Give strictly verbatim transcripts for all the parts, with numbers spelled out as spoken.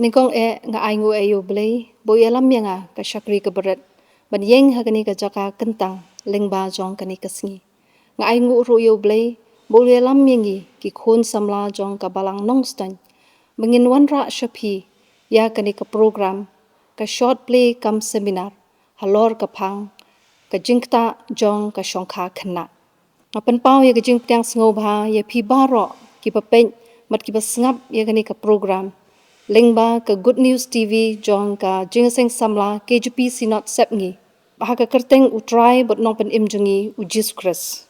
Nyngkong eh nga ai nguh ïa U Blei ba u ïalam ïa nga ka shakri kaba rit ban ïeng ha kane ka jaka kyntang lyngba jong kane ka sngi. Nga ai nguh ruh ïa U Blei ba u ïalam ïa ngi ki khun samla jong ka Balang Nongstoiñ ba ngin wanrah sha phi ïa kane ka program, ka short play cum seminar halor ka phang ka jingktah jong ka shongkha khynnah. Nga pynpaw ïa ka jingpdiang sngewbha ïa phi baroh kiba peit bad kiba sngap ïa kane ka program lyngba ka Good News T V jong ka Jingïaseng Samla K J P Synod Sepngi, ha ka kyrteng U Trai bad Nongpynim jong ngi U Jisu Khrist.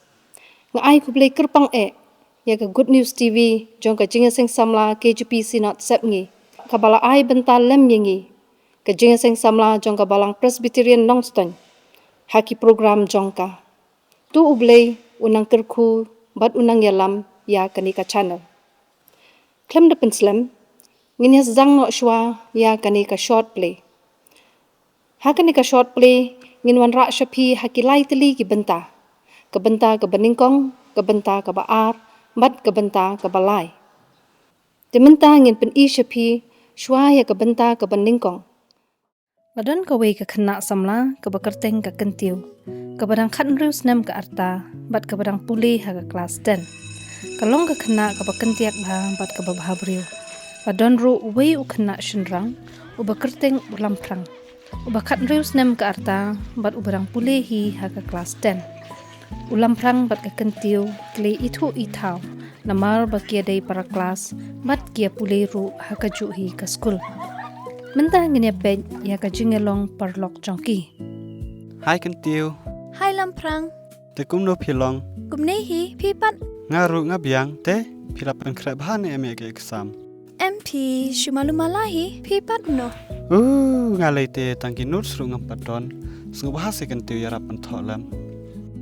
Nga ai khublei kyrpang eh ïa ka Good News T V jong ka Jingïaseng Samla K J P Synod Sepngi, kaba la ai bynta lem ïa ngi, ka Jingïaseng Samla jong ka Balang Presbyterian Nongstoiñ, ha ki program jong ka. To U Blei un nang kyrkhu bad un nang ïalam ïa kane ka channel. Khlem da pynslem, ngin ïa sdang noh shuwa ïa kane ka short play. Ha kane ka short play ngin wanrah sha phi ha ki lai tylli ki bynta. Ka bynta kaba nyngkong, ka bynta kaba ar, bad ka bynta kaba lai. Te mynta ngin pyni sha phi shuwa ïa ka bynta kaba nyngkong. La don kawei ka khynnah samla kaba kyrteng ka Kyntiew, kaba dang khathynriew snem ka rta bad kaba dang pule ha ka klas ten. Ka long ka khynnah kaba kyntiak bha bad kaba bha briew. La don ruh uwei u khynnah shynrang uba kyrteng u Lamphrang, uba khathynriew snem ka rta bad uba dang pule hi ha ka klas ten. U Lamphrang bad ka Kyntiew ki la ithuh ithaw namar ba ki ïa dei para klas bad ki ïa pule ruh ha kajuh hi ka skul. Mynta ngin ïa peit ïa ka jingïalong paralok jong ki. Hai Kyntiew. Hai Lamphrang. Te kumno phi long? Kumne hi phi pat? Nga ruh nga biang. Te phi la pynkhreh bha ne em ïa ka exam? Em phi, shu malu mala hi, phi pat noh? Uh, nga lei te tang ki notes ruh ngam pat don. Sngewbha se Kyntiew ïarap pynthoh lem.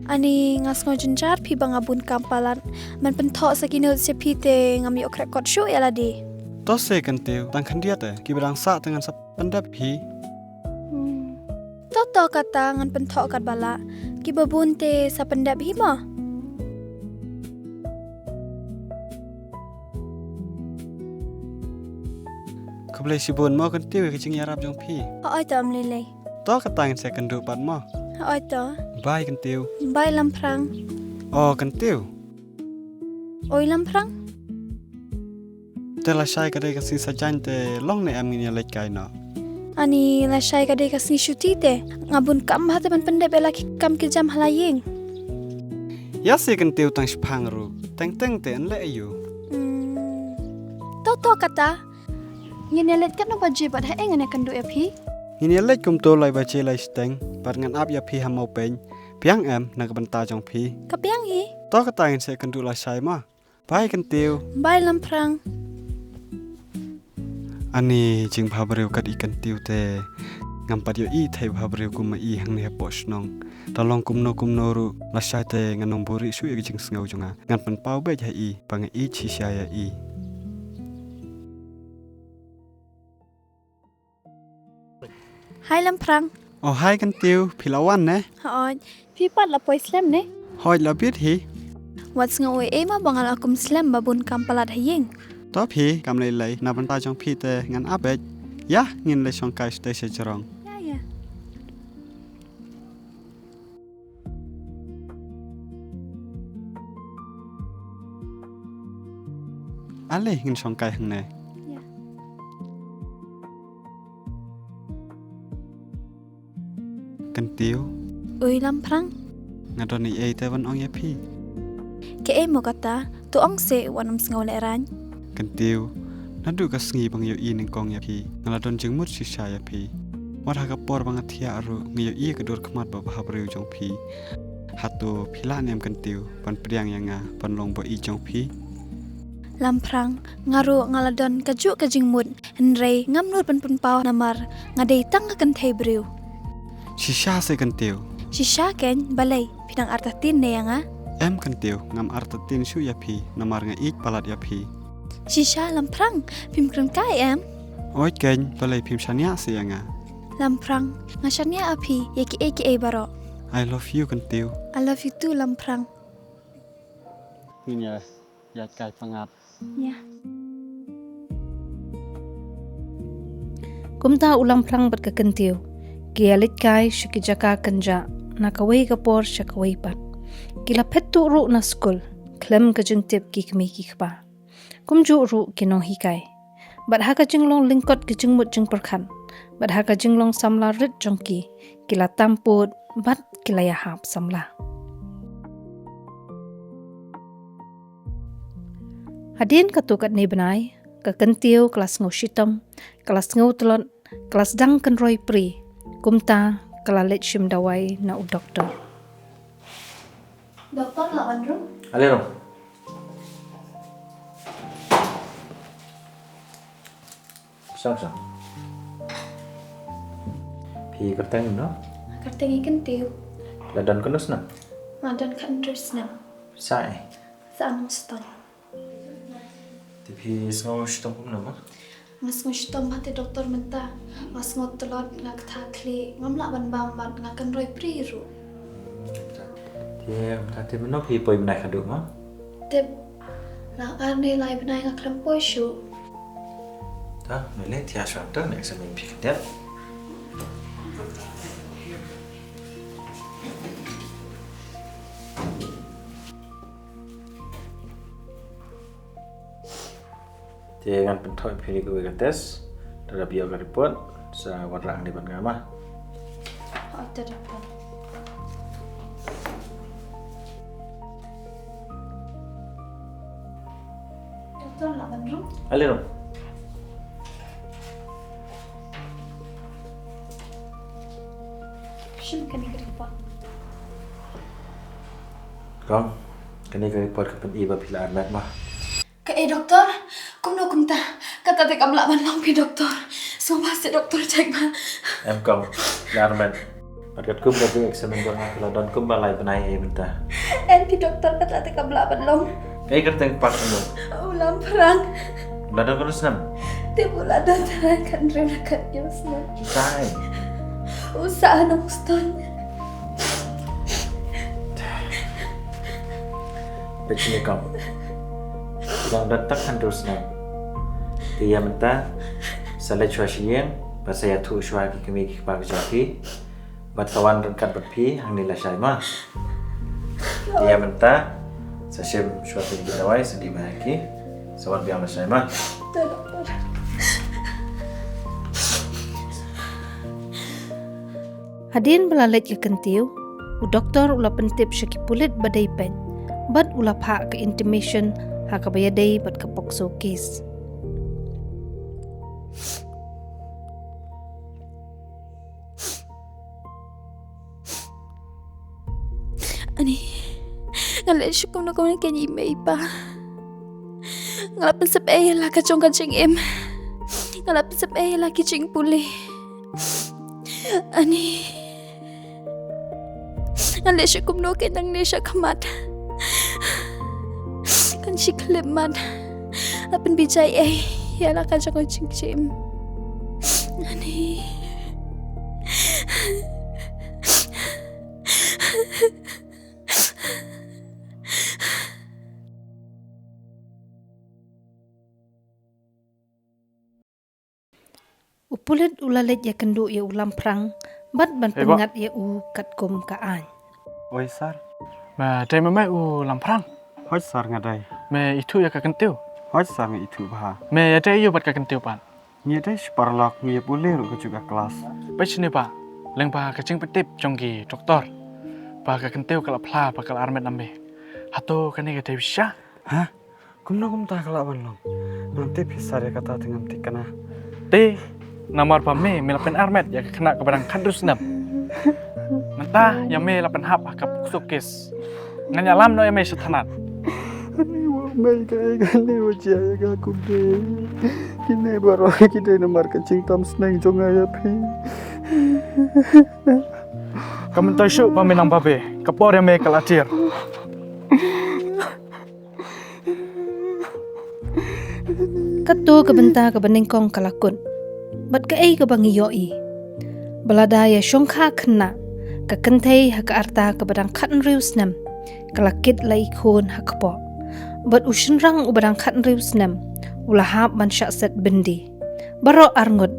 Ani nga sngew jynjar phi ba nga bun kam palat. Man pynthoh sa ki notes ïa phi te ngam ïoh khreh kot shuh ïa lade. To se Kyntiew, tang khyndiat te, kiba dang sah te ngan sa pyndep hi. Hmm. To to kata ngan pynthoh katba lah. Kiba bun te sa pyndep hi mo. Khublei shibun mo Kyntiew ïa ka jingïarap jong phi. Hooid to, ym lei lei. To kata ngin sa ïakynduh pat mo. Hooid to. Bye Kyntiew. Bye Lamphrang. O Kyntiew. Oi Lamphrang. Te lashai ka dei ka sngi Saitjaiñ te long ne em ngin ïa leit kai noh? Ani lashai ka dei ka sngi shuti te nga bun kam bha te ban pyndep ïa la ki kam ki jam ha la ïing. Ïa se Kyntiew, tang shipang ruh. Teng teng te yn leh aïu? Hmm. To to kata. Ngin ïa leit katno baje bad haei ngan ïakynduh ïa phi? Ngin ïa leit kumto lai baje lai shiteng bad ngan ap ïa phi ha Mawpeiñ. Biang em na ka bynta jong phi? Ka biang hi. To kata ngin sa ïakynduh lashai mo. Bye Kyntiew. Bye Lamphrang. Ani jingbhabriew kat i Kyntiew te. Ngam pat ïohi thei bhabriew kum ma i hangne hapoh shnong. Te long kumno kumno ruh lashai te ngan ym buhrieh shuh ïa ka jingsngew jong nga. Ngan pynpaw beit ha i ba nga ïeit shisha ïa i. Hai Lamphrang. O hai Kyntiew, phi la wan ne? Hooid. Phi pat la poi slem ne? Hooid, la bit hi. Wat sngew ei mo ba nga la kum slem ba bun kam palat ha ïing. To phi, kam lei lei, na bynta jong phi te ngan ap beit. Ïa, ngin leit shongkai shatei sha jrong. Ïa ïa. Ale ngin shongkai hangne. Ïa. Kyntiew. Oi Lamphrang. Nga don ei ei te ban ong ïa phi. Kaei mo kata, to ong se, wat nym sngew lehraiñ. Kyntiew, naduh ka sngi ba nga ïohi nyngkong ïa phi, nga la don jingmut shisha ïa phi. Wat ha ka por ba nga thiah ruh nga ïohi ka dur khmat ba bhabriew jong phi. Hato phi lah ne em Kyntiew ban pdiang ïa nga ban long ba ïeit jong phi? Lamphrang, nga ruh nga la don kajuh ka jingmut, hynrei ngam nud ban pynpaw namar nga dei tang ka kynthei briew. Shisha se Kyntiew? Shisha keiñ, balei, phi dang artatien ne ïa nga? Em Kyntiew, ngam artatien shuh ïa phi namar nga ïeit palat ïa phi. Shisha Lamphrang, phim kren kai em? Oid keiñ, balei phim shaniah se ïa nga? Lamphrang, nga shaniah ïa phi ïa kiei kiei baroh. I love you Kyntiew. I love you too Lamphrang. Ngin ïa ïaid kai pyngngad. Ïa. Kumta u Lamphrang bad ka Kyntiew ki ïa leit kai sha ki jaka kynjah, na kawei ka por sha kawei pat. Ki la phet tuh ruh na skul khlem ka jingtip ki kmie ki kpa, kumjuh ruh ki nonghikai. Bad ha ka jinglong lyngkot ka jingmut jingpyrkhat, bad ha ka jinglong samla rit jong ki, ki la tam pud bad ki la ïahap samla. Hadien katto katne bnai, ka Kyntiew ka la sngew shitom, ka la sngew tlot, ka la sdang kynroi pri. Kumta ka la leit shim dawai na u doktor. Doktor, lah ban rung? Ale rung. Sang, sang. Phi kyrteng no? Kyrteng i Kyntiew. La don katno snem? La don khathynriew snem. Sa ei? Sa Nongstoiñ. Te phi sngew shitom kumno ma? Nga sngew shitom bha te doktor mynta. Nga sngew tlot, nga ktah khlieh, ngam lah ban bam bad nga kynroi pri ruh. Te mynta te mynno phi poi bnai khadduh ma? Te la ar ne lai bnai nga khlem poi shuh. Ta, mynne te ïa shuwa te ne examine phi khyndiat. Te ngan pynthoh ïa phi ïa kawei ka test. Lada phi ïoh ka report sa wanrah hangne bad nga ma. Hooid, te doktor. Doktor, lah ban rung? Ale rung. Shim kane ka report. Kong, kane ka report ka pyni ba phi la armet ma. Kaei doktor? Kumno kumta? Kata te kam lah ban long phi doktor. Sngewbha seh doktor, check bha. Em kong, la armet. Bad katkum ka jingexamine jong nga ka la don kumba lai bnai ei mynta. Em phi doktor, kata te kam lah ban long. Kaei kyrteng kpa kong? U Lamphrang. La don katno snem? Tip u la don tang khathynriew ne khathynñiew snem. Sa ei? U Sa Nongstoiñ. Peit shane kong. Dang don tang khathynriew snem. Te ïa mynta sa leit shuwa sha ïing bad sa ïathuh shuwa ki kmie ki kpa ki jong phi. Bad sa wan ryngkat bad phi hangne lashai ma. Te ïa mynta sa shim shuwa ki dawai, sa dih bha ïa ki. Sa wan biang lashai ma. Te doktor. Hadien ba la leit ka Kyntiew, u doktor u la pyntip sha ki pulit ba dei peit bad u la phah ka intimation ha kaba ïadei bad ka POCSO case. Ani, nga leh shuh kumno kumno kein i mei i pa. Nga la pynsep ei ïa la ka jong ka jingim. Nga la pynsep ei ïa la ki jingpule. Ani, nga leh shuh kumno kein nangne shakhmat. Kan shi khyllipmat. La pynbijai ei ïa la ka jong ka jingim. Ani. U pulit u la leit ïakynduh ïa u Lamphrang bad ban pynngat ïa u katkum ka aiñ. Oi sir. Me dei ma me u Lamphrang? Hooid sir, nga dei. Me ithuh ïa ka Kyntiew? Hooid sir, nga ithuh bha. Me ïadei aïu bad ka Kyntiew pat? Ngi ïadei shi paralok, ngi ïa pule ruh kajuh ka klas. Peit shane pat, lyngba ka jingpyntip jong ki doktor ba ka Kyntiew ka la phla ba ka la armet na me. Hato kane ka dei ba shisha? Ha? Kumno kumta ka lah ban long? Ngan tip hi sir, ïa kata te ngam thikna. Te namar ba me, me la pynarmet ïa ka khynnah kaba dang khathynriew snem. Mynta ïa me la pynhap ha ka POCSO case. Ngan ïalam noh ïa me sha thanat. Ani, wat mei kaei kane wat jia ïa ka kumne. Kine baroh ki dei namar ka jingtam sneng jong nga ïa phi. Ka myntoi shuh ba me nang babe, ka por ïa me ka la tiar. Katto ka bynta kaba nyngkong ka la kut. Bad kaei kaba ngi ïohi? Ba lada ïa shongkha khynnah, ka kynthei ha ka rta kaba dang khathynriew snem ka la kit la i khun ha kpoh. Bad u shynrang uba dang khathynriew snem u la hap ban shah set byndi. Baroh arngut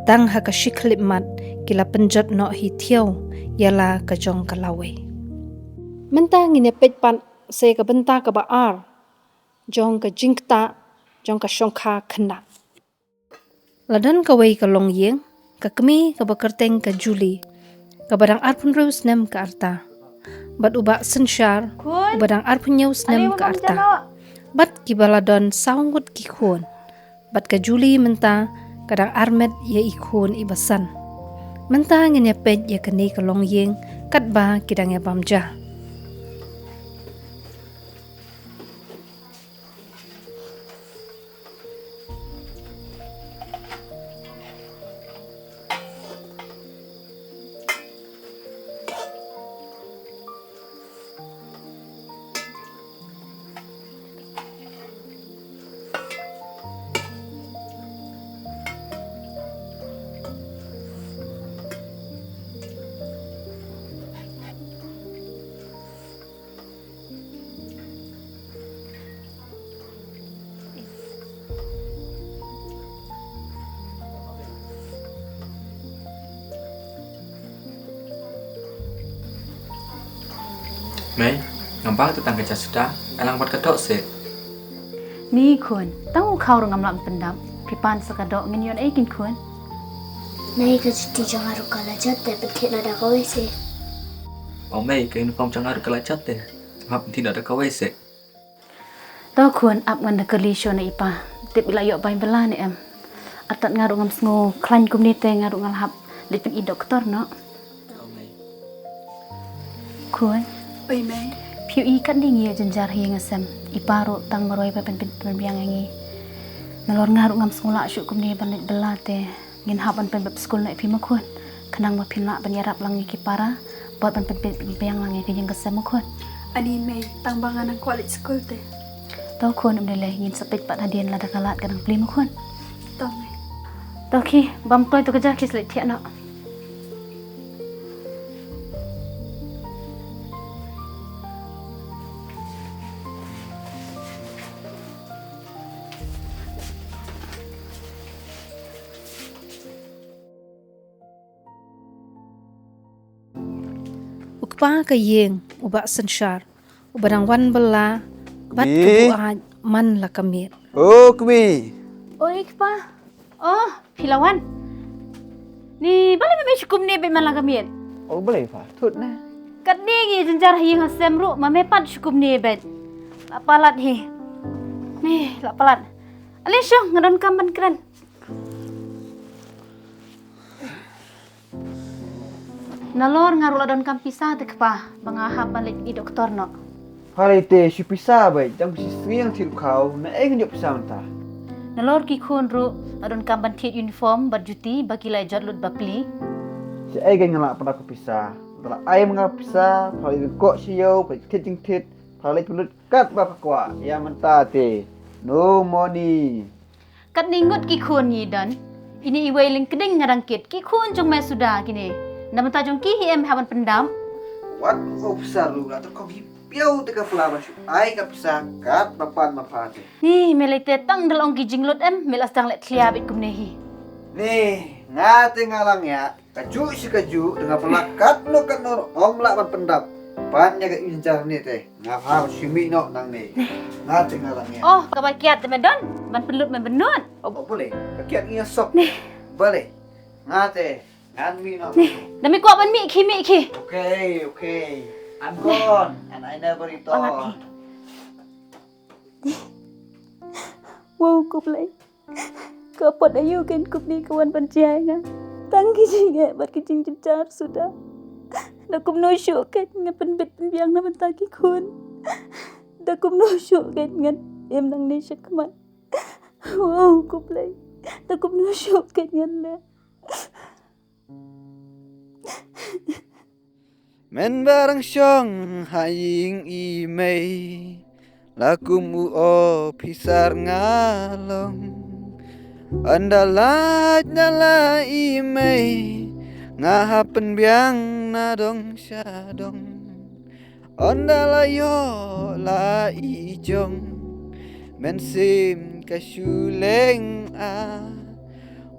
Tang ha ka shi khyllipmat ki la pynjot noh hi thiaw ïa la ka jong ka lawei. Mynta ngin ïa peit pat sa ïa ka bynta kaba ar jong ka jingktah jong ka shongkha khynnah. La don kawei ka longïing, ka kmie kaba kyrteng ka Julie, kaba dang arphew hynriew snem ka rta, bad u Bah Synshar, uba dang arphew hynñiew snem ka rta, bad kiba la don saw ngut ki khun. Bad ka Julie mynta ka dang armet ïa i khun iba san. Mynta ngin ïa peit ïa kane ka longïing katba ki dang ïa bam ja. Mei, ngam bang te tang ka ja suda, alang wat ka doh se. Ni khun, tang u khaw ruh ngam lah pyndap. Phi pan sa ka doh, ngin ïoh ei kin khun. Mei, ka juti jong nga ruh ka la jot te, pynthik noh da kawei se. O mei, ka uniform jong nga ruh ka la jot te, hap pynthik noh da kawei se. To khun, ap ngan da kali shuwa na i pa. Tip i la ïoh bai bylla ne em. Artat nga ruh ngam sngew khlaiñ kumne te nga ruh nga la hap leit pyn-i doktor noh. Khun. Oi mei. Phi ïohi katne ngi ïa jynjar ha ïing ha sem. I pa ruh tang marwei ba pyn pyn pynbiang ïa ngi. Nalor nga ruh ngam sngew lah shuh kumne ban leit bylla te. Ngin hap ban pynbeit skul na phi mo khun. Khnang ba phin lah ban ïarap lang ïa ki para bad ban pynbeit pynbiang lang ïa ka ïing ka sem mo khun. Ani mei, tang ba nga nang kwah leit skul te. To khun, ym dei lei, ngin sa peit pat hadien lada ka lad ka dang plie mo khun. To mei. To khie, bam kloi to ka ja, khie sa leit thiah noh. U kpa ka ïing, u Bah Synshar, uba dang wan bylla bad ka buaid man la ka miet. O kmie. Oi kpa. Oh, phi la wan. Ni balei me mei shu kumne beit man la ka miet? O balei pha, thut ne. Katne ngi jynjar ha ïing ha sem ruh ma me pat shu kumne beit. La palat hi. Ni la palat. Ale shu, nga donkam ban kren. Nalor nga ruh la donkam pisa te kpa, ba nga hap ban leit i doktor noh. Pha lei te shu pisa beit, dang shisngi ang thil khaw, na ei ngan ïoh pisa mynta. Nalor ki khun ruh la donkam ban thied uniform bad juti ba ki la jot lut ba plie. Sa ei ngan lah pynda ka pisa. Da la ai ma nga pisa, pha lei koh sha ïew, pha leit thied jingthied, pha leit pynlut katba pha kwah. Ïa mynta te no money. Katne ngut ki khun ngi don. Ine iwei lyngkding nga dang kit. Ki khun jong me suda kine. Na bynta jong ki hi em hap ban pyndap. Wat officer ruh la tyrkhong hi piaw te ka pla ban shu ai ka pisa katba pan ma pha te. Ni me lei te tang da la ong ki jinglut em, me la sdang leh thlia beit kumne hi. Ni nga te nga la ngiah. Kajuh shi kajuh, da nga pynlak katno katno ruh ym lah ban pyndap. Ban ïa ka jynjar ne te. Nga pha shu mih noh nangne. Nga te nga la ngiah. Oh, kaba kiad te me don ban pynlut me bynnud. Oh, balei? Ka kiad ngi ïa sok. Balei? Nga te ngan mih noh. Da me kwah ban mih ki, mih ki. Okay, okay. I'm gone and I never return. Wow, khublei. Ka put aïu kein kumne ka wan ban jia ïa nga. Tang ki jingeh bad ki jingjynjar suda. Da kumno shuh kein ngan pynbeit pynbiang na bynta ki khun. Da kumno shuh kein ngan im nangne shakhmat. Wow, khublei. Da kumno shuh kein ngan leh. Men ba dang shong ha ïing i mei, la kum u ophisar nga long. Ynda lait na la i mei, nga hap pynbiang na dong sha dong. Ynda la ïoh la i jong, mynsiem ka shu leng a.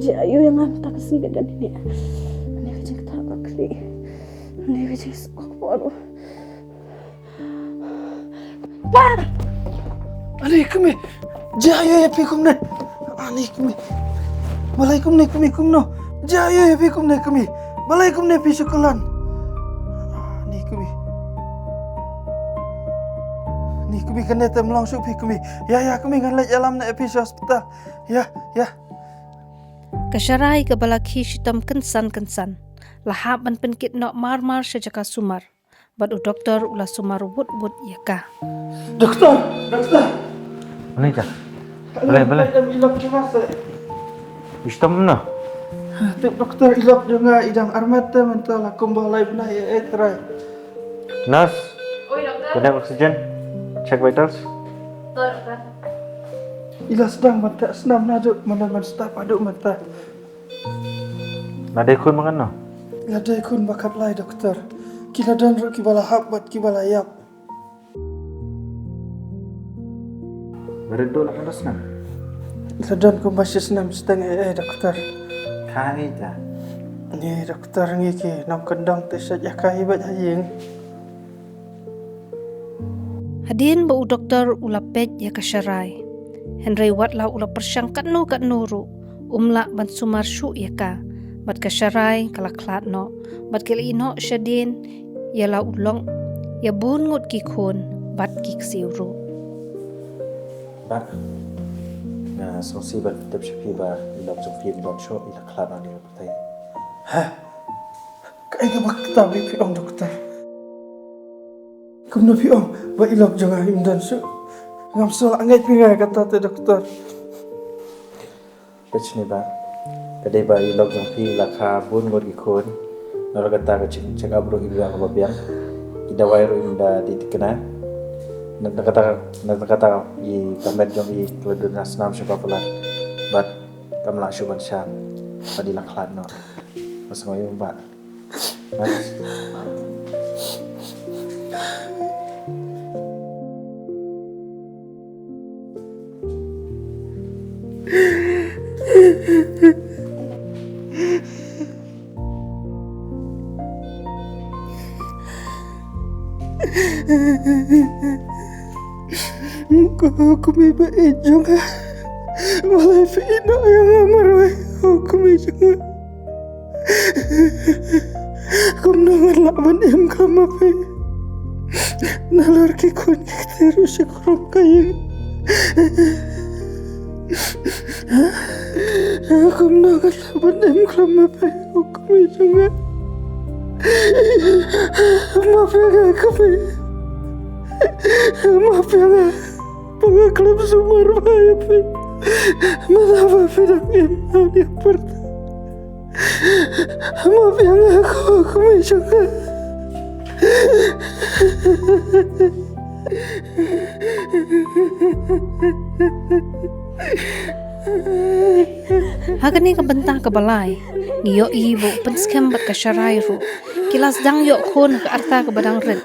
Jia ïa nga mynta ka sngi ka dang ine. Ane ka jingktah ka khlieh. Ane ka jingsuk ka por. Pa! Ani kmie, jia ïa phi kumne. Ani kmie. Balei kumne kmie kumno? Jia ïa phi kumne kmie. Balei kumne phi shu kyllon. Ani kmie. Ni kmie kane te ym long shuh phi kmie. Ïa ïa kmie ngan leit ïalam ne phi sha hospital. Ïa, ïa. Ka Sharai kaba la khie shitom kynsan kynsan la hap ban pynkit noh mar mar sha jaka sumar. Bad u doktor u la sumar wut wut ïa ka. Doktor, doktor. Balei ta? Balei, balei? Em, i lok jong nga se. I shitom kumno? Tip doktor, i lok jong nga i dang armat te mynta la kumba lai bnai, eh, eh, trai. Nurse. Oi, doktor. Connect oxygen. Check vitals. To, doktor. I la sdang mynta snam naduh mynta, mynta stap haduh mynta. La dei khun ba katno? La dei khun ba khatlai, doktor. Ki la don ruh kiba la hap bad kiba la ïap. Ba rit duh la katno snem? La don kumba shi snem shiteng, eh, eh, doktor. Ka ngi ta? Ngi doktor ngi ki nongkyndong te shet ïa ka hi bad ha ïing. Hadien ba u doktor u la peit ïa ka Sharai, Hynrei wat la u la pyrshang katno katno ruh, um lah ban sumar shuh ïa ka. Bad ka Sharai ka la khlad noh, bad ka la ïeh noh shadien ïa la u Long, ïa bun ngut ki khun bad ki ksiew ruh. Bah, nga sngewsih ban tip sha phi ba i lok jong phi ym don shuh, i la khlad noh ïa ka pyrthei. Ha? Kaei kaba kata ba phi ong, doktor? Kumno phi ong ba i lok jong nga im don shuh? Ngam sngewlah ngeit phi nga kata te, doktor. Peit shane bah. Ka dei ba i lok jong phi la kha bun ngut ki khun. Nalor kata ka jing check up ruh i biang ba biang. Ki dawai ruh i ym da dei thikna. Na kata, na kata i ka met jong i ka la duna snam sha ba palat. Bad kam lah shuh ban shah. Bad i la khlad noh. Nga sngewsih bah. Ko kmie ba ïeit jong nga, balei phi ïehnoh ïa nga marwei, ko kmie jong nga? Kumno ngan lah ban im khlem ma phi? Nalor ki khun ki kti ruh shi khrum ka ïing. Kumno ngan lah ban im khlem ma phi, ko kmie jong nga? Map ïa nga kmie. Map ïa nga ba nga khlem sumar bha ïa phi. Me la ba phi dang im ha une u pyrthei. Map ïa nga ko kmie jong nga. Ha kane ka bynta kaba lai, ngi ïohi ba u Pynskhem bad ka Sharai ruh ki la sdang ïoh khun ha ka rta kaba dang rit.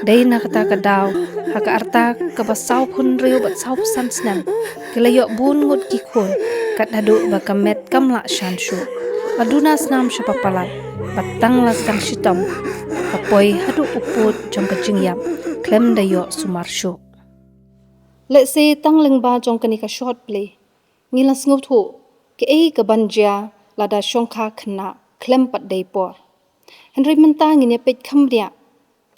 Dei na kata ka daw, ha ka rta kaba saw phew hynriew bad saw phew san snem, ki la ïoh bun ngut ki khun, kat haduh ba ka met kam lah shan shuh. La duna snam sha ba palat, bad tang la sdang shitom, ka poi haduh u pud jong ka jingïap, khlem da ïoh sumar shuh. Lehse tang lyngba jong kane ka short play, ngi la sngewthuh kaei kaban jia lada shongkha khynnah khlem pat dei por. Hynrei mynta ngin ïa peit kham bniah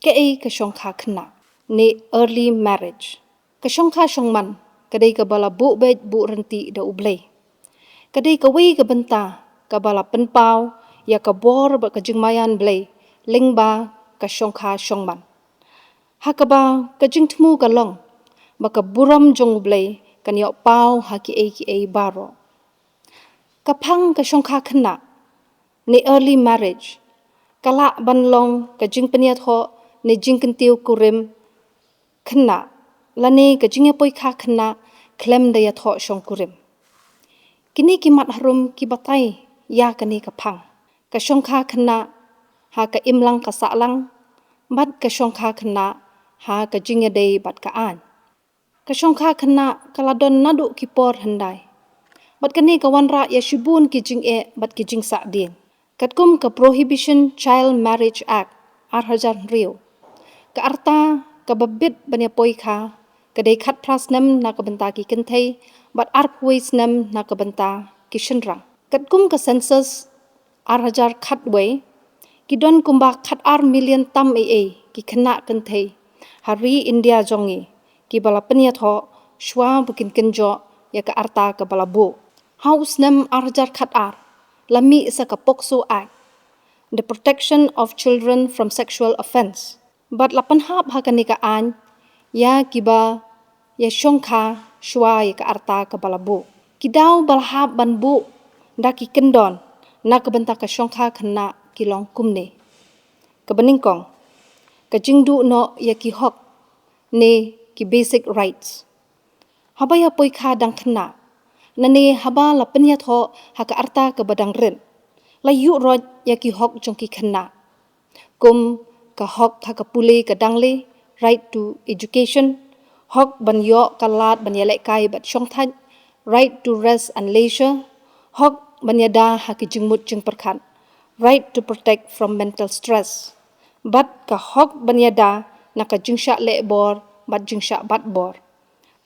kaei ka shongkha khynnah ne early marriage. Ka shongkha shongman ka dei kaba la buh beit buh ryntih da U Blei. Ka dei kawei ka bynta kaba la pynpaw ïa ka bor bad ka jingmaïan Blei lyngba ka shongkha shongman. Ha kaba ka jingthmu ka long ba ka burom jong U Blei kan ïoh paw ha kiei kiei baroh. Ka phang ka shongkha khynnah ne early marriage ka lah ban long ka jingpynïathoh ne jingkyntiew kurim khynnah, lane ka jingïapoikha khynnah khlem da ïathoh shongkurim. Kine ki mat harum ki batai ïa kane ka phang. Ka shongkha khynnah ha ka imlang ka sahlang, bad ka shongkha khynnah ha ka jingïadei bad ka aiñ. Ka shongkha khynnah ka la don naduh ki por hyndai. Bad kane ka wanrah ïa shibun ki jingeh bad ki jingsahdien. Katkum ka Prohibition Child Marriage Act ar hajar hynriew, ka rta kaba bit ban ïapoikha ka dei khatphra snem na ka bynta ki kynthei, bad arphew wei snem na ka bynta ki shynrang. Katkum ka census ar hajar khatwei, ki don kumba khatar million tam ei ei ki khynnah kynthei ha ri India jong ngi kiba la pynïathoh shuwa ba kin kynjoh ïa ka rta kaba la buh. Ha u snem ar hajar khatar la mih sa ka POCSO Act, the Protection of Children from Sexual Offence. Bad la pynhap ha kane ka aiñ ïa kiba ïashongkha shuwa ïa ka rta kaba la buh. Ki daw ba la hap ban buh da ki kyndon na ka bynta ka shongkha khynnah ki long kumne. Kaba nyngkong, ka jingduh noh ïa ki hok ne ki basic rights. Haba ïapoikha dang khynnah, lane haba la pynïathoh ha ka rta kaba dang rit, la ïuh roit ïa ki hok jong ki khynnah. Kum ka hok ha ka pule ka dangle, right to education, hok ban ïoh ka lad ban ïalehkai bad shongthait, right to rest and leisure, hok ban ïada ha ki jingmut jingpyrkhat, right to protect from mental stress, bad ka hok ban ïada na ka jingshah leh bor bad jingshah bat bor.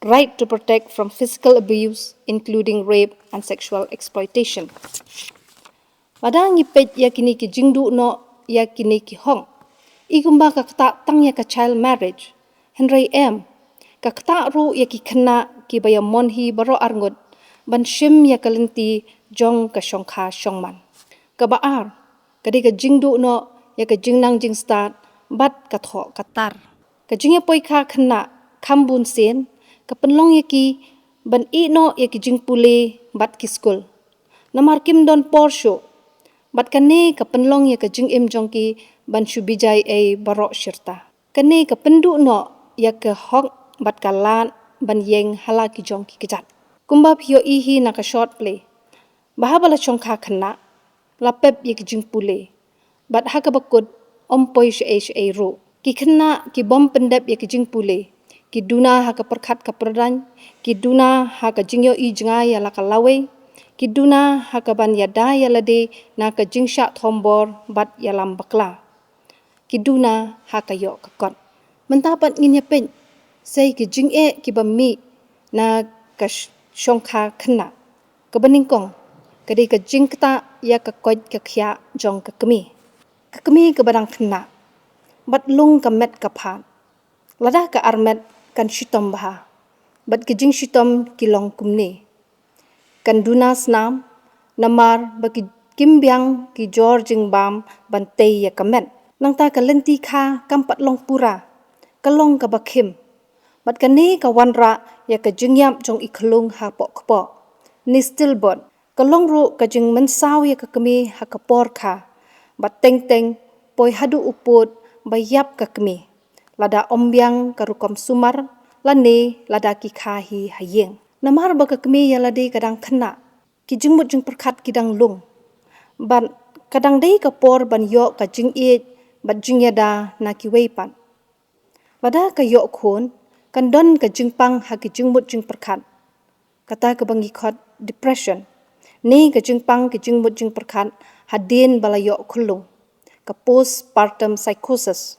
right to protect from physical abuse, including rape and sexual exploitation. Lada ngi peit ïa kine ki jingduh noh ïa kine ki hok, i kumba ka ktah tang ïa ka child marriage. Hynrei em, ka ktah ruh ïa ki khynnah kiba ïa mon hi baroh arngut ban shim ïa ka lynti jong ka shongkha shongman. Kaba ar, ka dei ka jingduh noh ïa ka jingnang jingstad bad ka thoh ka tar. Ka jingïapoi kha khynnah kham bun sien ka pynlong ïa ki ban ïeh noh ïa ki jingpule bad ki skul. Namar kim don por shuh, bad kane ka pynlong ïa ka jingim jong ki ban shu bijai ei baroh shirta. Kane ka pynduh noh ïa ka hok bad ka lad ban ïeng ha la ki jong ki kjat. Kumba phi ïohi hi na ka short play, ba haba la shongkha khynnah, la pep ïa ki jingpule, bad ha kaba kut, ym poi shaei shaei ruh. Ki khynnah ki bym pyndep ïa ki jingpule, ki duna ha ka pyrkhat ka pyrdaiñ, ki duna ha ka jingïohi jngai ïa la ka lawei, ki duna ha kaban ïada ïa lade na ka jingshah thombor bad ïalam bakla, ki duna ha ka ïoh ka kot. Mynta pat ngin ïa peit sa ïa ki jingeh kiba mih na ka sh-, shongkha khynnah. Kaba nyngkong, ka dei ka jingktah ïa ka koit ka khiah jong ka kmie. Ka kmie kaba dang khynnah, bad lung ka met ka phad. Lada ka armet kan shitom bha, bad ki jingshitom ki long kumne. Kan duna snam, namar ba ki, kim biang ki jor jingbam ban tei ïa ka met. Nangta ka lynti kha kam pat long pura, ka long kaba khim. Bad kane ka wanrah ïa ka jingïap jong i khyllung hapoh kpoh, ne stillbirth. Ka long ruh ka jingmynsaw ïa ka kmie ha ka por kha, bad teng teng poi haduh u pud ba ïap ka kmie, lada ym biang ka rukom sumar, lane lada ki kha hi ha ïing. Namar ba ka kmie ïa lade ka dang khynnah, ki jingmut jingpyrkhat ki dang lung, bad ka dang dei ka por ban ïoh ka jingïeit bad jingïada na kiwei pat. Lada ka ïoh khun, kan don ka jingpang ha ki jingmut jingpyrkhat, kata kaba ngi khot depression, ne ka jingpang ki jingmut jingpyrkhat hadien ba la ïoh khyllung, ka postpartum psychosis.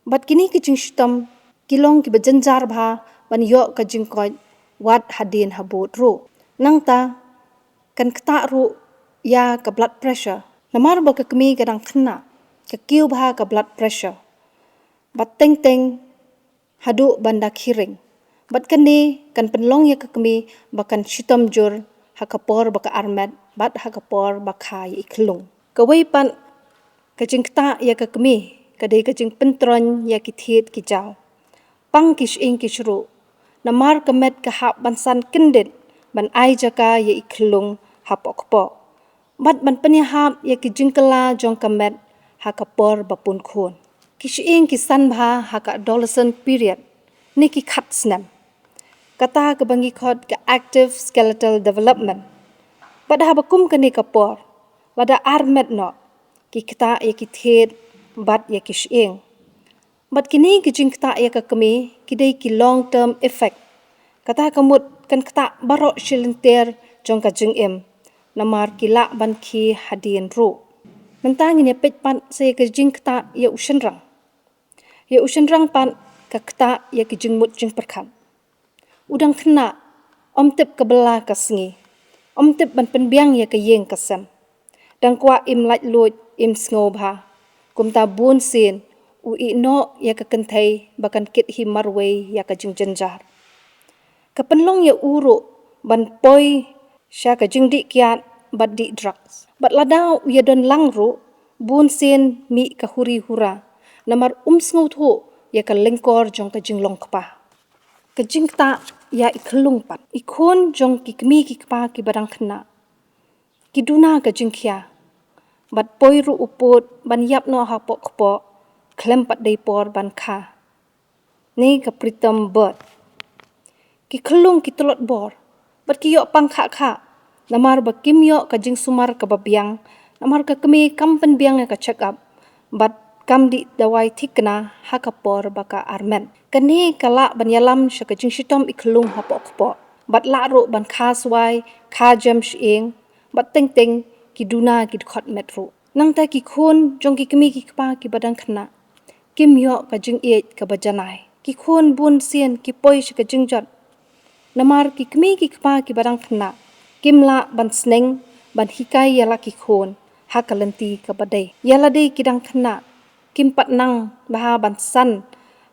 Bad kine ki jingshitom ki long kiba jynjar bha ban ïoh ka jingkoit wat hadien habud ruh. Nangta kan ktah ruh ïa ka blood pressure, namar ba ka kmie ka dang khynnah, ka kiew bha ka blood pressure, bad teng teng haduh ban da khih ring. Bad kane kan pynlong ïa ka kmie ba kan shitom jur ha ka por ba ka armet bad ha ka por ba kha ïa i khyllung. Kawei pat ka jingktah ïa ka kmie ka dei ka jingpyntroiñ ïa ki thied ki jaw, pang ki shyieng ki shruh, namar ka met ka hap ban san kyndit ban ai jaka ïa i khyllung hapoh kpoh, bad ban pynïahap ïa ki jingkylla jong ka met ha ka por ba pun khun. Ki shyieng ki san bha ha ka adolescent period, ne ki khat snem, kata kaba ngi khot ka active skeletal development. Bad haba kum kane ka por, lada armet noh, ki ktah ïa ki thied bad ïa ki shyieng. Bad kine ki jingktah ïa ka kmie ki dei ki long term effect, kata ka mut kan ktah baroh shi lynter jong ka jingim, namar ki lah ban khih hadien ruh. Mynta ngin ïa peit pat sa ïa ka jingktah ïa u shynrang. Ïa u shynrang pat ka ktah ïa ki jingmut jingpyrkhat. U dang khynnah, ym tip ka bylla ka sngi, ym tip ban pynbiang ïa ka ïing ka sem. Dang kwah im laitluid, im sngew bha. Kumta bun sien u ïeh noh ïa ka kynthei ba kan kit hi marwei ïa ka jingjynjar. Ka pynlong ïa u ruh ban poi sha ka jingdih kiad bad dih drugs. Bad lada u ïa don lang ruh, bun sien mih ka huri hura, namar um sngewthuh ïa ka lyngkor jong ka jinglong kpa. Ka jingktah ïa i khyllung pat. I khun jong ki kmie ki kpa kiba dang khynnah, ki duna ka jingkhia, bad poi ruh u pud ban ïap noh hapoh kpoh khlem pat dei por ban kha, ne ka preterm birth. Ki khyllung ki tlot bor, bad ki ïoh pang khah khah, namar ba kim ïoh ka jingsumar kaba biang, namar ka kmie kam pynbiang ïa ka check up, bad kam dih dawai thikna ha ka por ba ka armet. Kane ka lah ban ïalam sha ka jingshitom i khyllung hapoh kpoh, bad lah ruh ban kha swai, kha jem shyieng, bad teng teng ki duna ki dkhot met ruh. Nangta ki khun jong ki kmie ki kpa kiba dang khynnah, kim ïoh ka jingïeit kaba janai. Ki khun bun sien ki poi sha ka jingjot, Namar ki kmie ki kpa kiba dang khynnah kim lah ban sneng ban hikai ïa la ki khun ha ka lynti kaba dei. Ïa lade ki dang khynnah kim pat nang bha ban san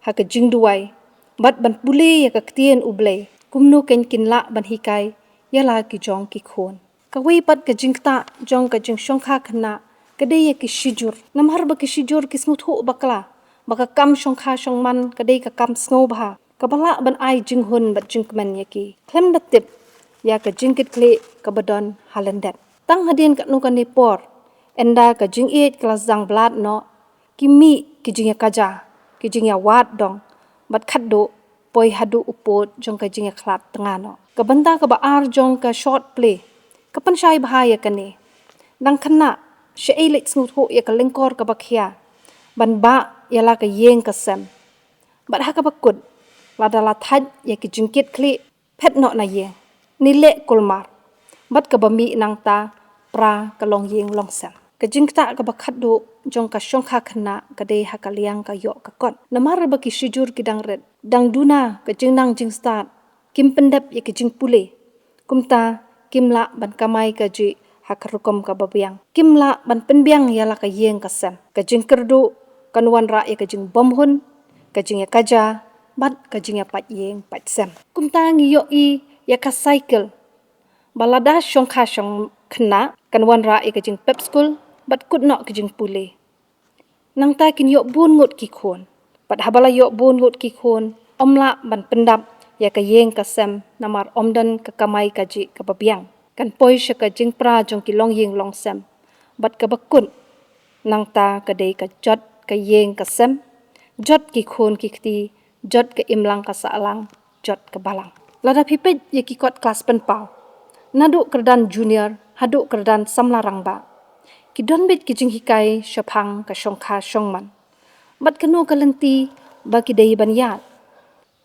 ha ka jingduwai bad ban pule ïa ka ktien U Blei, kumno kein kin lah ban hikai ïa la ki jong ki khun. Kawei pat ka jingktah jong ka jingshongkha khynnah ka dei ïa ki shijur. Namar ba ki shijur ki sngewthuh bakla ba ka kam shongkha shongman ka dei ka kam sngewbha kaba lah ban ai jinghun bad jingkmen ïa ki. Khlem da tip ïa ka jingkitkhlieh kaba don ha lyndet. Tang hadien katno katne por, ynda ka jingïeit ka la sdang blad noh, ki mih ki jingïakajia, ki jingïawad dong, bad khatduh poi haduh u pud jong ka jingïakhlad tnga noh. Ka bynta kaba ar jong ka short play ka pynshai bha ïa kane. Dang khynnah, shaei leit sngewthuh ïa ka lyngkor kaba khia ban bah ïa la ka ïing ka sem. Bad ha kaba kut, lada la thait ïa ki jingkitkhlieh, phet noh na ïing, ne leh kulmar, bad kaba mih nangta pra ka longïing longsem. Ka jingktah kaba khatduh jong ka shongkha khynnah ka dei ha ka liang ka ïoh ka kot. Namar ba ki shijur ki dang rit, dang duna ka jingnang jingstad, kim pyndep ïa ka jingpule. Kumta kim lah ban kamai kajih ha ka rukom kaba biang. Kim lah ban pynbiang ïa la ka ïing ka sem. Ka jingkyrduh kan wanrah ïa ka jingbymhun, ka jingïakajia bad ka jingïapait ïing pait sem. Kumta ngi ïohi ïa ka cycle ba lada shongkha shong khynnah kan wanrah ïa ka jingpep skul bad kut noh ka jingpule. Nangta kin ïoh bun ngut ki khun. Bad haba la ïoh bun ngut ki khun, ym lah ban pyndap ïa ka ïing ka sem namar ym don ka kamai kajih kaba biang. Kan poi sha ka jingpra jong ki longïing longsem. Bad kaba kut, nangta ka dei ka jot ka ïing ka sem, jot ki khun ki kti, jot ka imlang ka sahlang, jot ka balang. Lada phi peit ïa ki kot klas pynpaw, naduh kyrdan junior haduh kyrdan samla rangbah, ki don beit ki jinghikai shaphang ka shongkha shongman. Bad kano ka lynti ba ki dei ban ïaid?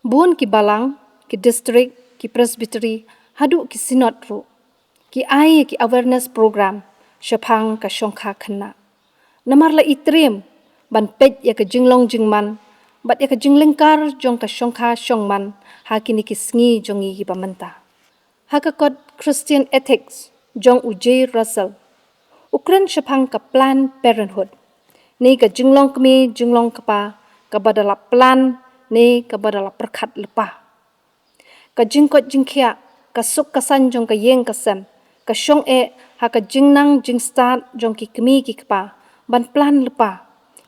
Bun ki balang, ki district, ki presbytery, haduh ki synod ruh, ki ai ïa ki awareness program shaphang ka shongkha khynnah. Namar la i triem ban peit ïa ka jinglong jingman bad ïa ka jinglyngkar jong ka shongkha shongman ha kine ki sngi jong ngi kiba mynta. Ha ka kot Christian Ethics jong u Jay Russell, u kren shaphang ka Planned Parenthood, ne ka jinglong kmie jinglong kpa kaba da la plan ne kaba da la pyrkhat lypa. Ka jingkoit jingkhiah, ka suk ka saiñ jong ka ïing ka sem, ka shong eh ha ka jingnang jingstad jong ki kmie ki kpa ban plan lypa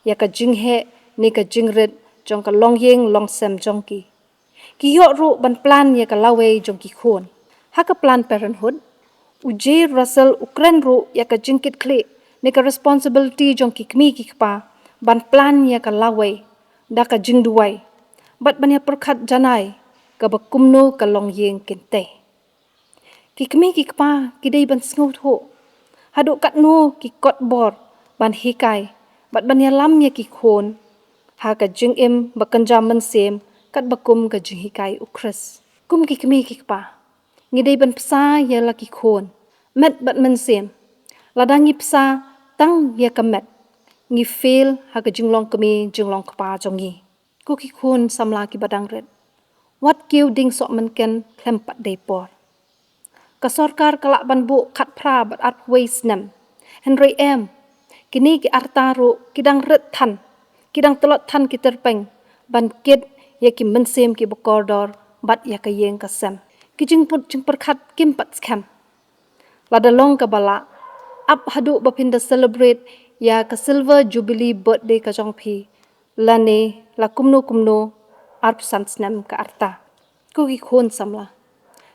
ïa ka jingheh ne ka jingrit jong ka longïing longsem jong ki. Ki ïoh ruh ban plan ïa ka lawei jong ki khun. Ha ka Planned Parenthood, u Jay Russell u kren ruh ïa ka jingkitkhlieh ne ka responsibility jong ki kmie ki kpa ban plan ïa ka lawei da ka jingduwai bad ban ïa pyrkhat janai kaba kumno ka longïing kin tei. Ki kmie ki kpa ki dei ban sngewthuh haduh katno ki kot bor ban hikai bad ban ïalam ïa ki khun ha ka jingim ba kynja mynsiem katba kum ka jinghikai U Khrist. Kum ki kmie ki kpa, ngi dei ban bsa ïa la ki khun met bad mynsiem. Lada ngi bsa tang ïa ka met, ngi fail ha ka jinglong kmie jinglong kpa jong ngi. Ko ki khun samla kiba dang rit, wat kiew ding soh mynken khlem pat dei por. Ka sorkar ka lah ban buh khatphra bad arphew wei snem. Hynrei em, kine ki arta ruh ki dang rit than, ki dang tlot than ki tyrpeng ban kit ïa ki mynsiem kiba kordor bad ïa ka ïing ka sem. Ki jingput jingpyrkhat kim pat skhem. Lada long kaba lah, ap haduh ba phin da celebrate ïa ka silver jubilee birthday ka jong phi lane la kumno kumno arphew san snem ka arta. Ko ki khun samla,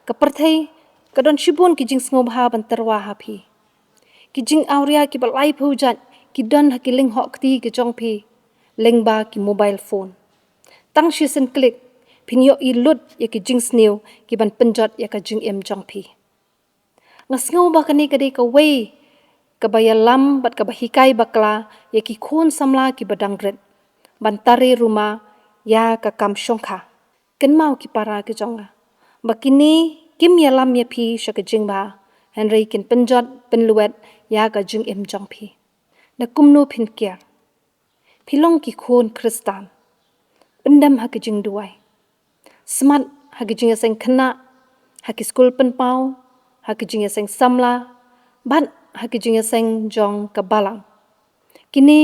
ka pyrthei ka don shibun ki jingsngewbha ban tyrwa ha phi. Ki jingawria kiba laiphew jait ki don ha ki lynghoh kti ki jong phi lyngba ki mobile phone. Tang shisien klik phin ïohi lut ïa ki jingsniew kiban pynjot ïa ka jingim jong phi. Nga sngew ba kane ka dei kawei kaba ïalam bad kaba hikai bakla ïa ki khun samla kiba dang rit ban tare ruma ïa ka kam shongkha. Kynmaw ki para ki jong nga ba kine kim ïalam ïa phi sha ka jingbha, hynrei kin pynjot pynlwet ïa ka jingim jong phi. Da kumno phin kiar? Phi long ki khun Khristan, pyndem ha ka jingduwai, smat ha ka jingïaseng khynnah ha ki skul pynpaw, ha ki jingïaseng samla, bad ha ki jingïaseng jong ka balang. Kine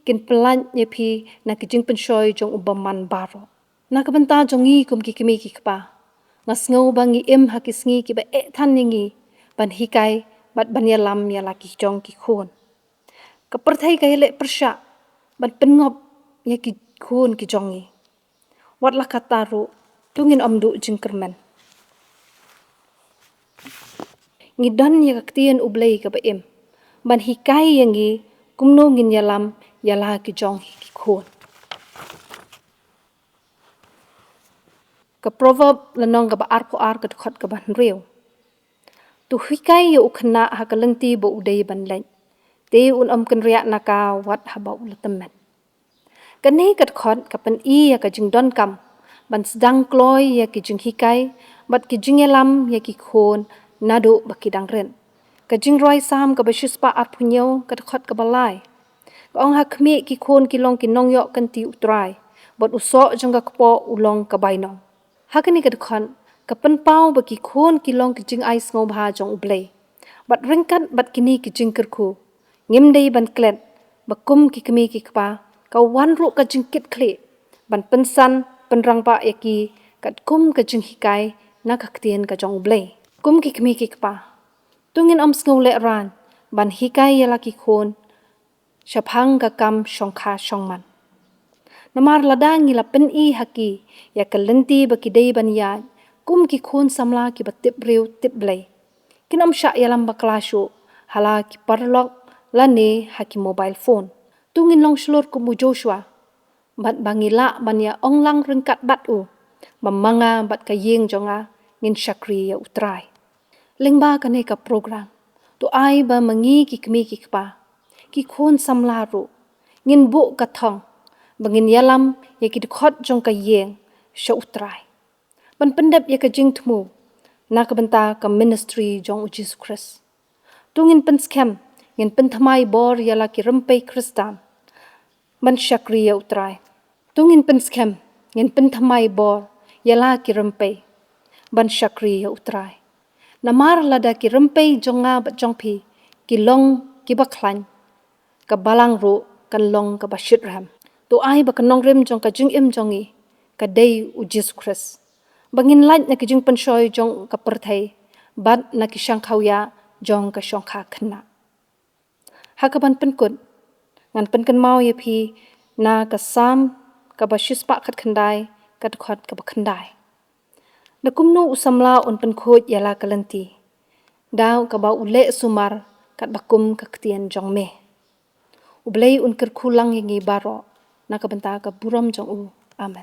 kin pyllait ïa phi na ki jingpynshoi jong u bymman baroh. Na ka bynta jong ngi kum ki kmie ki kpa, nga sngew ba ngi im ha ki sngi kiba eh than ïa ngi ban hikai bad ban ïalam ïa la ki jong ki khun. Ka pyrthei ka ïaleh pyrshah ban pynngop ïa ki khun ki jong ngi. Wat la katta ruh, to ngin ym duh jingkyrmen. Ngi don ïa ka ktien U Blei kaba im ban hikai ïa ngi kumno ngin ïalam ïa la ki jong ki khun. Ka Proverb lynnong kaba arphew ar, ka dkhot kaba hynriew. To hikai ïa u khynnah ha ka lynti ba u dei ban leit, te un ym kynriah na ka wat haba u la tymmen. Kane ka dkhot ka pyni ïa ka jingdonkam ban sdang kloi ïa ki jinghikai bad ki jingïalam ïa ki khun naduh ba ki dang rit. Ka Jingrwai Salm kaba shispah arphew hynñiew, ka dkhot kaba lai, ka ong ha khmih, ki khun ki long ki nongïoh kynti U Trai, bad u soh jong ka kpoh u long ka bainong. Ha kane ka dkhot ka pynpaw ba ki khun ki long ki jingai sngewbha jong U Blei. Bad ryngkat bad kine ki jingkyrkhu, ngim dei ban klet ba kum ki kmie ki kpa ka wan ruh ka jingkitkhlieh ban pynsan pynrangbah ïa ki katkum ka jinghikai na ka ktien ka jong U Blei. Kum ki kmie ki kpa, to ngin ym sngew lehraiñ ban hikai ïa la ki khun shaphang ka kam shongkha shongman. Namar lada ngi la pyni ha ki ïa ka lynti ba ki dei ban ïaid kum ki khun samla kiba tip briew tip Blei, kin ym shah ïalam bakla shuh ha la ki paralok lane ha ki mobile phone. To ngin long shlur kum u Joshua, bad ba ngi lah ban ïa ong lang ryngkat bad u ba ma nga bad ka ïing jong nga ngin shakri ïa U Trai. Lyngba kane ka program, to ai ba ma ngi ki kmie ki kpa, ki khun samla ruh, ngin buh ka thong ba ngin ïalam ïa ki dkhot jong ka ïing sha U Trai, ban pyndep ïa ka jingthmu na ka bynta ka ministry jong U Jisu Khrist. To ngin pynskhem, ngin pynthymmai bor ïa la ki rympei Khristan ban shakri ïa U Trai. To ngin pynskhem, ngin pynthymmai bor ïa la ki rympei ban shakri ïa U Trai. Namar lada ki rympei jong nga bad jong phi ki long kiba khlaiñ, ka balang ruh kan long kaba shitrhem. To ai ba ka nongrim jong ka jingim jong ngi ka dei U Jisu Khrist, ba ngin lait na ki jingpynshoi jong ka pyrthei bad na ki shangkhawiah jong ka shongkha khynnah. Ha kaban pynkut, ngan pynkynmaw ïa phi na ka Salm kaba shispah khatkhyndai, ka dkhot kaba khyndai. Da kumno u samla un pynkhuid ïa la ka lynti? Da kaba u leh sumar katba kum ka ktien jong me. U Blei un kyrkhu lang ïa ngi baroh na ka bynta ka burom jong u. Amen.